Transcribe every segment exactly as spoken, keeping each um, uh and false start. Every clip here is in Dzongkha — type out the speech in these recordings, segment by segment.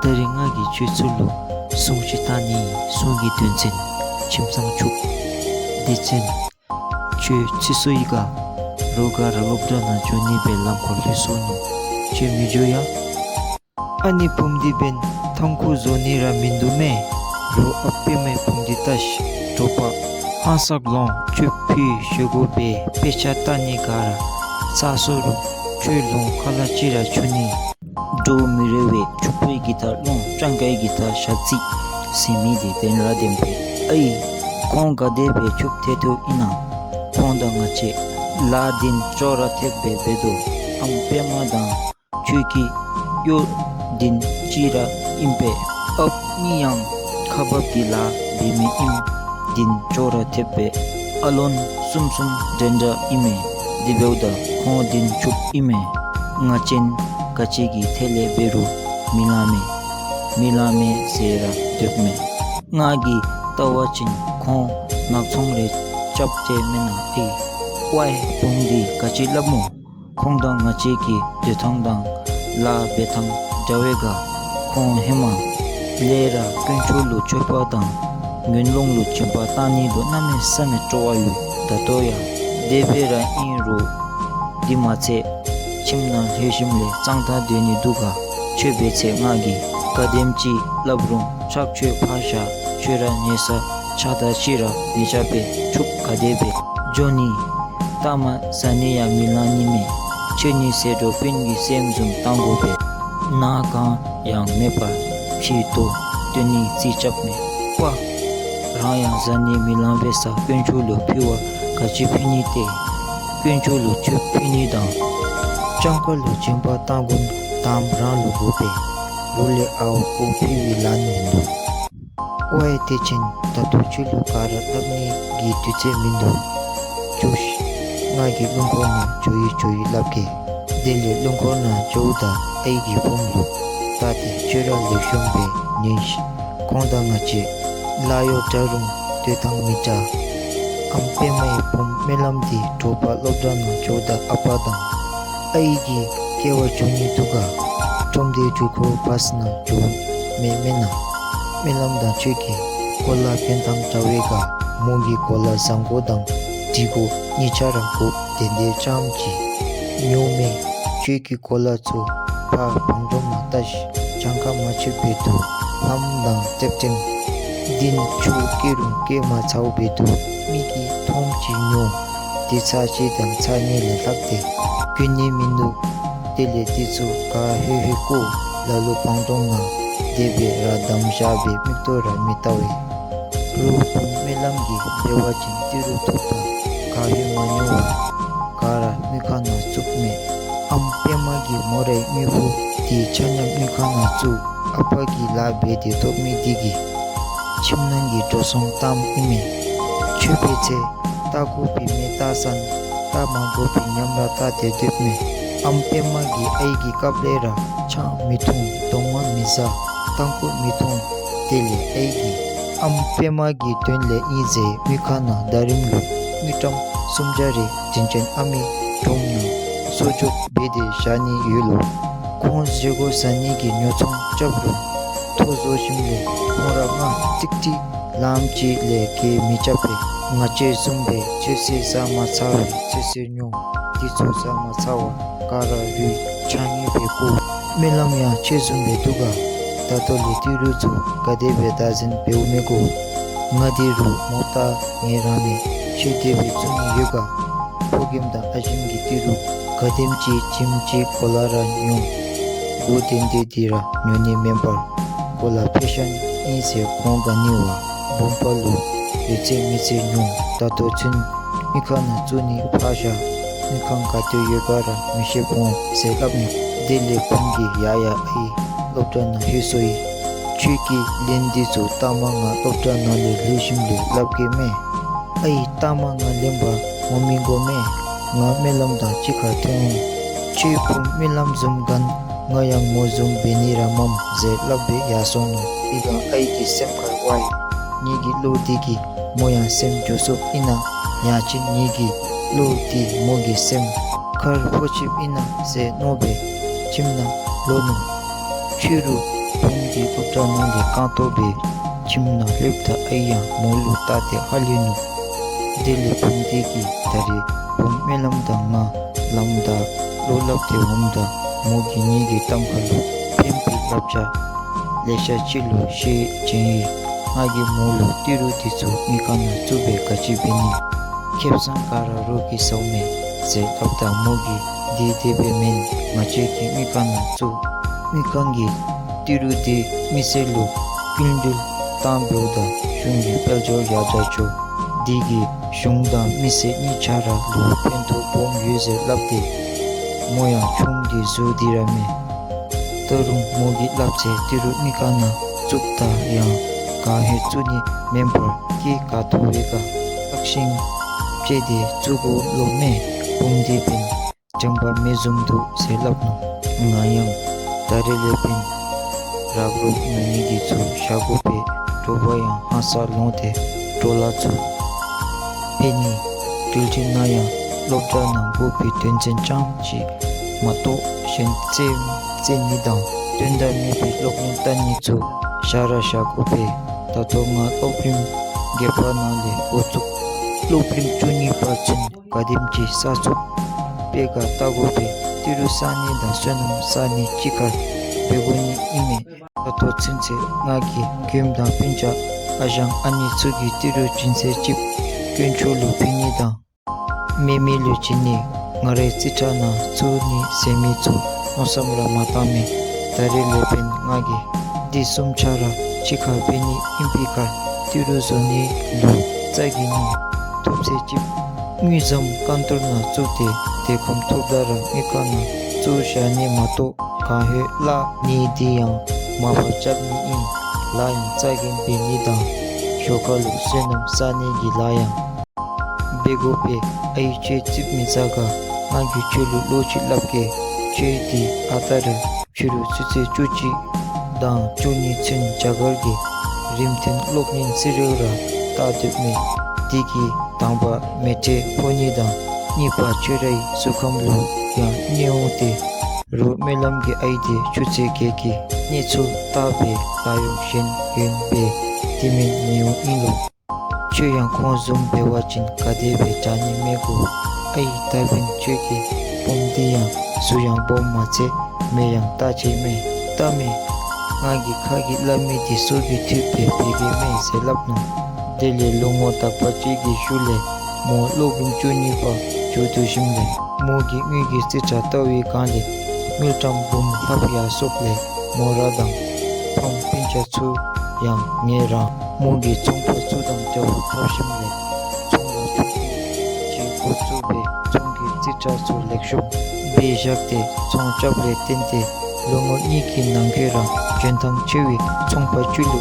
ད་རིས་ང་གིས་ཁྱོད་ཚུ་ལུ་སྲུང་ཅིག་བཏང་ནི། སྲུང་གི་དོན་ཚན་ཁྱིམ་ཚང་ཕྱུགཔོ། སྡེ་ཚན་ཁྱོད་ཚེ་སྲོག་གི་ཁར་རོགས་ག་ར་སློབ་གྲྭ་ནང་འགྱོ་ནི་སྦེ་ལམ་ཁར་ལྷོད་སོ་ནུག། ཁྱོད་མི་འགྱོ་ཡ། ཨ་ནི་བུམོ་འདི་འབདན་ཐང་ཁུ་བཟོ་ནི་ར་མིན་འདུག་མས། རོགས་ཨ་པདྨའི་བུམོ་འདི་བལྟ་ཤིག། དྲོ་པ་ཧང་སང་ལོང་ཁྱོད་ཕི་ཤོག་གུ་སྦེ་དཔེ་ཆ་བལྟ་ནི་ག་ར་ཚར་སོ་རུང་ཁྱོད་ལོང་ཁ་ལག་ཅིག་ར་འཁྱུ་ནི། འགྲོ་མི་རེ་བའི་ཕྱུགཔོ་གི་ད་ལོང་སྤྱང་ཀའི་གི་ད་ཞག་རྩི་ཟེར་མི་འདི་བདེན་ར་བདེན་པས། ཨའི་ཁོང་ག་དེ་སྦེ་ཕྱུགཔོ་ཐལ་ཐལཝ་ཨིན་ན། ཁོང་དང་ང་བཅས་ལཱ་འདི་ཅོག་ར་འཐདཔ་སྦེ་འབད་དོ། ཨམ་པདྨ་དང་ཁྱོད་ཀྱི་གཡོག་འདི་གཅིག་ར་ཨིན་པས། ཨཔ་གཉིས་ཡང་ཁག་འབགཔ་གི་ལཱ་འབད་མི་ཨིནམ་འདི་ཅོག་ར་འཐདཔ་སྦེ་ཨ་ལོན་གསུམ་གསུམ་འདྲན་འདྲ་ཨིན་མས། དེ་འབདཝ་ད་ཁོང་འདི་ཕྱུགཔོ་ཨིན་མས། ང་བཅས་ག་ཅི་གི་ཐད་ལས་འབད་རུང་མི་ལང་མས། མི་ལང་མས་ཟེར་ར་སྡོདཔ་མས། ང་གིས་བལྟ་བ་ཅིན་ཁོང་ནག་ཚོང་རེ་རྐྱབ་སྟེ་མེན་ན་ཨེ། ཝའི་བུམོ་འདི་ག་ཅི་སླབ་སྨོ། ཁོང་དང་ང་བཅས་ཀྱི་སྡོད་ཐངས་དང་ལཱ་འབད་ཐངས་འདྲ་བས་ག། ཁོང་ཧེ་མ་ལས་ར་དཀོན་མཆོག་ལུ་མཆོད་པ་དང་ངན་སློང་ལུ་སྦྱིན་པ་བཏང་ནི་ལུ་གནམ་མེད་ས་མེད་སྤྲོ་བ་ཡོད། ད་ལྟོ་ཡང་དེ་སྦེ་ར་ཨིན་རུང་འདི་མ་ཚད་ཁྱིམ་ནང་ལྷོད་ཞིནམ་ལས་གཙང་ཐང་སྡོད་ནི་འདུག་ག། ཁྱོད་འབད་ཚེ་ང་གིས་ག་དེམ་ཅིག་སླབ་རུང་ཕྱག་མཆོད་ཕར་བཞག། ཁྱོད་ར་ཉལ་ས་ཆགས་སྡང་ཅིག་ར་མི་རྐྱབ་པས། ཕྱུགཔོ་ག་དེ་སྦེ་འགྱོ་ནི། ལྟག་མ་བཟའ་ནི་ཡང་མི་ལང་ནི་མས། ཁྱོད་ནི་ཟད་འགྲོ་དཔོན་གྱི་སྲསམོ་བཟུམ་བཏང་དགོ་པས། ནཱ་གང་ཡང་མེད་པར་ཕྱི་དོ་སྟོན་ནི་རྩིས་རྐྱབ་མས། པ་རང་ཡང་བཟའ་ནི་མི་ལང་བས་ས་དཀོན་མཆོག་ལུ་ཕུལ་བ་ག་ཅི་ཕུལ་ནི་ཏེ། དཀོན་མཆོག་ལུ་མཆོདཔ་ཕུལ་ནི་དང་སྤྱང་ཀ་ལུ་སྦྱིན་པ་བཏང་དགོ་དམ་རང་ལུ་དགོ་པས། རོགས་ལས་ཨརཝ་ཀོ་ཕུལ་བའི་ལན་མིན་འདུག། ཝའི་དེ་ཅིན་ད་ལྟོ་ཁྱོད་ལུ་ག་ར་སླབ་ནི་གི་དུས་ཚོད་མིན་འདུག། འགྱོ་ཤིག། ང་གིས་རླུང་འཁོར་ནང་འགྱོ་ཡི་འགྱོ་ཡི་སླབ་གེ། དེ་ལས་རླུང་འཁོར་ནང་འགྱོཝ་ད་ཨའི་གི་བུམོ་ལུ་བལྟ་སྟེ་ཁྱོད་ར་ལེགས་ཤོམ་སྦེ་ཉན་ཤིག། ཁོང་དང་ང་བཅས་ལཱ་གཡོག་འདྲ་རུང་སྡོད་ཐངས་མི་འདྲ། ཨམ་པདྨའི་བུམོ་སྨོན་ལམ་འདི་དྲོ་པ་སློབ་གྲྭ་ནང་འགྱོཝ་ད་ཨ་པ་དང་ཨའི་གི་སྐལ་བ་འཇུ་ནི་འདུག་ག། ཁྲོམ་སྡེ་འགྲུལ་འཁོར་བཱསི་ནང་འགྱོཝ་མས་མེན་ན། སྨོན་ལམ་དང་ཁྱོད་ཀྱི་གོ་ལ་འཕེན་ཐངས་འདྲ་བས་ག། མོ་གི་གོ་ལ་བཟང་གོ་དང་འགྲིག་གོ་གཉིས་ཆ་ར་གོ་བདེ་བདེ་རྐྱངམ་ཅིག་ཉོཝ་མས། ཁྱོད་ཀྱི་གོ་ལ་ཚུ་ཕར་བང་སྒྲོམ་ནང་བལྟ་ཤིག། གྱངས་ཁ་མ་ཆོདཔ་སྦེ་འདུག། ལྷམ་དང་ལྟེབ་ལྟེམ་འདི་ནི་ཆུ་བཀལ་རུང་བཀལ་མ་ཚརཝ་སྦེ་འདུག། མི་གིས་མཐོངམ་ཅིག་ཉོ། དེ་ཚར་གཅིག་དང་ཚར་གཉིས་ལས་ལྷག་སྟེ་གྱོན་ནི་མིན་འདུག། དེ་ལས་དེ་ཚུ་ག་ལྷོད་ལྷོད་བཀོ། ལ་ལུ་བང་སྒྲོམ་ནང་དེ་སྦེ་ར་བསྡམས་བཞག་སྦེ་མིག་ཏོ་ར་མི་བལྟ་བས། རོགས་བུམོ་སྨོན་ལམ་གྱིས་འབད་བ་ཅིན་ཏི་རུ་ཐོབ་ད་ག་ལྷོད་མ་ཉོ་བར་ག་ར་དངུལ་ཁང་ནང་བཙུགས་མས། ཨམ་པདྨ་གིས་མོ་རའི་དངུལ་ཕོགས་འདི་ཆ་མཉམ་དངུལ་ཁང་ནང་བཙུགས། ཨ་པ་གིས་ལཱ་འབད་དེ་ཐོབ་མི་འདི་གིས་ཁྱིམ་ནང་གི་འགྲོ་སོང་བཏངམ་ཨིན་མས། ཁྱོད་འབད་ཚེ་བལྟ་དགོ་པའི་མི་བལྟ་སོང་། བལྟ་མ་དགོ་པའི་ཉམས་ར་བལྟ་སྟེ་སྡོདཔ་མས། ཨམ་པདྨ་གིས་ཨའི་གི་སྐབས་ལས་ར་ཆང་མི་འཐུང་གདོང་མ་མི་ཟ་ཏམ་ཁུ་མི་འཐུང་། དེ་ལས་ཨའི་གིས་ཨམ་པདྨ་གི་དོན་ལས་ཨིན་ཟེར་དངུལ་ཁང་ནང་ཟླ་རིམ་ལུ་དངུལ་ཀྲམ་སུམ་བརྒྱ་རེ་དྲིན་ཅན་ཨ་མའི་སྒྲོམ་ནང་གསོག་འཇོག་འབད་དེ་བཞག་ནི་ཡོད་ལོ། ཁོང་བཞེས་སྒོ་བཟའ་ནི་གི་ཉོ་ཚོང་རྐྱབ་རུང་ཐོ་བཟོ་ཞིནམ་ལས་ཁོང་ར་ང་ཏིག་ཏིག་ལངམ་ཅིག་ལས་བརྒལ་མི་རྐྱབ་པས། ང་བཅས་བཟུམ་སྦེ་ཚོད་བསྲེ་ཟ་མ་ཚར་བའི་ཚོད་བསྲེ་ཉོ། དེ་ཚུ་ཟ་མ་ཚར་བར་ག་ར་ལུས་ཆང་ཡོད་པའི་སྐོར་སྨོན་ལམ་ཡང་ཁྱོད་བཟུམ་སྦེ་འདུག་ག། ད་ལྟོ་ལས་ཏི་རུ་ཚུ་ག་དེ་སྦེ་བདག་འཛིན་འབདཝ་མས་གོ། ང་འདི་རུ་མོ་བལྟ་ངལ་རངས་མས། ཁྱོད་དེ་སྦེ་བཙུགས་ནི་ཡོད་ག། ཕོ་རྒནམ་དང་ཨ་ཞིམ་གྱིས་ཏི་རུ་ག་དེམ་ཅིག་བྱིནམ་ཅིག་གོ་ལ་ར་ཉོ། གོ་དེ་འདི་འདི་ར་ཉོ་ནི་མེན་པར་གོ་ལ་ཕེ་ཤཱན་ཨིན་ཟེར་ཁོང་ག་ནི་བ་བུམ་པ་ལུ་ཡོད་ཚད་མེད་ཚད་ཉོ། ད་ལྟོ་ཚུན་དངུལ་ཁང་ནང་བཙུགས་ནི་ཕར་བཞག། དངུལ་ཁང་ག་ཏེ་ཡོད་ག་ར་མི་ཤེས་འོང་ཟེར་སླབ་ནུག། དེ་ལས་བུམོ་གིས་ཡ་ཡ་ཨའི་སློབ་གྲྭ་ནང་ལྷོད་སོ་ཡི། ཁྱོད་ཀྱིས་ལན་འདི་ཚུ་ལྟག་མ་ང་སློབ་གྲྭ་ནང་ལས་ལྷོད་ཞིནམ་ལས་སླབ་གེ་མས། ཨའི་ལྟག་མ་ང་ལེན་པར་འོང་མི་དགོ་མས། ང་སྨོན་ལམ་དང་གཅིག་ཁར་ཐོན་འོང་། ཁྱོད་བུམོ་སྨོན་ལམ་བཟུམ་ག་ང་ཡང་མོ་བཟུམ་འབད་ནི་ར་མས་ཟེར་སླབ་སྦེ་ཡར་སོ་ནུག། དེ་སྒང་ཨའི་གི་སེམས་ཁར་ཝའི་ངེ་གི་བློ་འདི་གིས་མོ་ཡང་སེམས་འགྱུར་སོཔ་ཨིན་ན། ཡང་ཅིན་ངེ་གི་བློ་འདི་མོ་གི་སེམས་ཁར་ཕོག་ཅིཔ་ཨིན་ན་ཟེར་མནོ་སྦེ་ཁྱིམ་ནང་ལོག་ནུག། ཕྱི་རུ་ བུམོ་འདི་སློབ་གྲྭ་ནང་ལས་རྐང་སྟོང་སྦེ་ཁྱིམ་ནང་ལྷོདཔ་ད་ཨའི་ཡང་མོ་ལུ་བལྟ་སྟེ་ཧ་ལས་ནུག། དེ་ལས་བུམོ་འདི་གིས་ད་རེས་བུམོ་སྨོན་ལམ་དང་ང་ལམ་བདའ་བློ་སླབ་སྟེ་འོངམ་ད་མོ་གིས་ངེ་གི་གཏམ་ཁ་ལུ་ཕན་པའི་བསླབ་བྱ་ལེ་ཤ་ཅིག་ལུ་བཤད་བྱིན་ཡི། ང་གིས་མོ་ལུ་ཏི་རུ་འདི་ཚུ་དངུལ་ཁང་ནང་བཙུགས་སྦེ་ག་ཅི་འབད་ནི། ཁེ་སང་ག་ར་རོགས་ཀྱིས་ཟཝ་མས་ཟེར་སླབ་ད་མོ་གིས་འདི་དེ་སྦེ་མེན། ང་བཅས་ཀྱིས་དངུལ་ཁང་ནང་བཙུགས། དངུལ་ཁང་གི་ཏི་རུ་འདི་མི་སེར་ལུ་སྐྱིན་འགྲུལ་བཏང་འབདཝ་ད་གཞུང་གི་དཔལ་འབྱོར་ཡར་དྲག་འགྱོ། འདི་གིས་གཞུང་དང་མི་སེར་གཉིས་ཆ་ར་ལུ་ཕན་ཐོགས་སྦོམ་ཡོད་ཟེར་སླབ་སྟེ་མོ་ཡང་ཆུང་འདི་བཟོ་སྟེ་ར་མེད། ད་རུང་མོ་གིས་སླབ་ཚེ་ཏི་རུ་དངུལ་ཁང་ནང་བཙུགསཔ་ད་ཡང་ག་ཧེ་བཙུགས་ནི་མེན་པར་སྐྱེད་ག་ཐོབ་པའི་ཁར་ཐག་ཤིང་བཅད་དེ་བཙུགས་དགོ་ལོ་མས། བུམོ་འདི་འབདན་བྱམས་པ་མེདཔ་བཟུམ་འདུག་ཟེར་སླབ་ནུག། ང་ཡང་ད་རེས་ལས་འབདན་རག་རོག་ཉོ་ནི་འདི་ཚུ་བཞག་དགོ་པས། དྲོ་པ་ཡང་ཧ་སག་ལོང་སྟེ་དྲོ་ལ་ཚུ་ཕན་ནི། འགྲུལ་འཕྲིན་ནང་ཡང་སློབ་གྲྭ་ནང་དགོ་པའི་དོན་ཚན་རྐྱངམ་ཅིག་མ་གཏོགས་གཞན་རྩེད་རྩེད་ནི་དང་དོན་དག་མེད་པའི་གློག་བརྙན་ལྟ་ནི་ཚུ་བཞག་ར་བཞག་དགོ་པས། ད་ལྟོ་ང་སློབ་རིམ་བརྒྱད་པ་ནང་ལས་འགོ་བཙུགས་སློབ་རིམ་བཅུ་གཉིས་པ་ཚུན་ག་དེམ་ཅིག་བསགས་ཚུགས་པའི་ཁར་བལྟ་དགོ་པས། ཏི་རུ་བསག་ནི་དང་བསོད་ནམས་བསག་ནི་གཅིག་ཁར་འབད་དགོ་ནི་ཨིན་མས། ད་ལྟོ་ཚུན་ཚོད་ང་གིས་མགྱོནམ་དང་སྤུན་ཆ་ཨ་ཞང་ཨ་ནེ་ཚུ་གིས་ཏི་རུ་བྱིན་ཚད་ཅིག་དཀོན་མཆོག་ལུ་ཕུལ་ནི་དང་མེ་མེ་ལུ་བྱིན་ནི་ང་རའི་རྩིས་ཁྲ་ནང་བཙུགས་ནི་ཟེར་མི་ཚུ་མནོ་བསམ་ར་མ་བཏང་མས། ད་རེས་ལས་འབདན་ང་གིས་འདི་གསུམ་ཆ་ར་གཅིག་ཁར་འབད་ནི་ཨིན་པའི་ཁར་ཏི་རུ་བཟོ་ནི་ལུ་རྩ་འགེངས་ནི། ཐོབ་ཚད་ཅིག་དངུལ་ཟམ་ཀན་ཏོར་ནང་བཙུགས་ཏེ་དེ་ཁོམ་ཐོབ་ད་ར་དངུལ་ཁང་ནང་བཙུགས་བཞག་ནི་མ་གཏོགས་གང་ཧེ་བརླག་ནི་འདི་ཡང་མར་ཕབ་རྐྱབ་ནི་ཨིན། ལཱ་ཡང་རྩ་འགེངས་འབད་ནི་དང་ཞོར་ཁ་ལུ་བསོད་ནམས་བསག་ནི་གི་ལཱ་ཡང་འབད་དགོ་པས། ཨའི་ཁྱོད་ཙིགཔ་མི་ཟ་ག། ང་གིས་ཁྱོད་ལུ་བློ་ཅིག་སླབ་གེ། ཁྱོད་འདི་ཨ་རྟག་ར་ཕྱི་རུ་ཆུ་ཚོད་བཅུ་གཅིག་དང་བཅུ་གཉིས་ཚུན་རྒྱ་གར་གྱི་རིམ་མཐུན་གློག་བརྙན་སི་རི་ཡལ་ར་བལྟ་སྡོདཔ་མས། འདི་གིས་དང་པ་མེ་འདྲེད་ཕོག་ནི་དང་གཉིས་པ་ཁྱོད་རའི་གཟུགས་ཁམས་ལུ་ཡང་གནོད་འོང་སྟེ། རོགས་སྨོན་ལམ་གྱི་ཨའི་འདི་ཆུ་ཚོད་བརྒྱད་ཀྱི་གནས་ཚུལ་བལྟ་སྦེ་ལཱ་གཡོག་གཞན་ཡོད་པས་དེ་མེན་ཉེཝ་ཨིན་ལོ། ཁྱོད་ཡང་ཁོང་བཟུམ་འབད་བ་ཅིན་ག་དེ་སྦེ་དྲག་ནི་མས་གོ། ཨའི་ད་འབདན་ཁྱོད་ཀྱི་བུམོ་འདི་ཡང་གཟུགས་ཡང་སྦོམ་མ་ཚད་མེ་ཡང་རྟག་ཆེ་མས། ལྟ་མས། ང་གིས་ཁ་གིས་སླབ་མི་འདི་སྲོག་གི་མཐུད་སྦེ་འབད་གེ་མས་ཟེར་སླབ་ནུག། དེ་ལས་ལོ་ངོ་དག་པ་ཅིག་གི་ཤུལ་ལས་མོ་སློབ་རིམ་བཅུ་གཉིས་པ་འགྱོ་དོ་ཞིནམ་ལས་མོ་གིས་དངུལ་གྱི་རྩིས་ཁྲ་བལྟ་བའི་སྒང་ལས་དངུལ་ཀྲམ་འབུམ་ལྷགཔ་ཡར་སོངམ་ལས་མོ་ར་དང་ཕམ་སྤུན་ཆ་ཚུ་ཡང་ངལ་རངས། མོ་གིས་ཚོང་པ་ཚུ་དང་འབྲེལ་བ་འཐབ་ཞིནམ་ལས་ཚོང་ལཱ་ཆུང་ཀུ་ཅིག་འགོ་བཙུགས་སྦེ་ཚོང་གི་རྩིས་ཁྲ་ཚུ་ལེགས་ཤོམ་སྦེ་བཞག་སྟེ་ཚོང་རྐྱབ་ལས་བརྟེན་ཏེ་ལོ་ངོ་གཉིས་ཀྱི་ནང་འཁོད་ར་འཇོན་ཐང་ཆེ་བའི་ཚོང་པ་ཅིག་ལུ་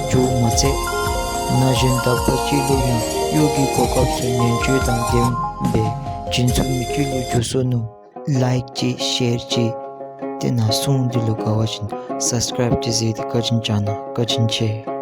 འགྱུར་མ་ཚད་ན་གཞོན་དག་པ་ཅིག་ལུ་ཡང་གཡོག་གི་གོ་སྐབས་ཚུ་ཉེན་བཅོལ་དང་ལྡནམ་སྦེ་བྱིན་ཚུགས་མི་ཅིག་ལུ་འགྱུར་སོ་ནུག། ལའིཀ་ཅིག་ཤེར་ཅིག་དེ་ནང་སྲུང་འདི་ལུ་དགའ་བ་ཅིན་སབ་སི་ཀརའིབ་ཅིག་མཛད་དེ་བཀའ་དྲིན་བསྐྱང་གནང་། བཀའ་དྲིན་ཆེ།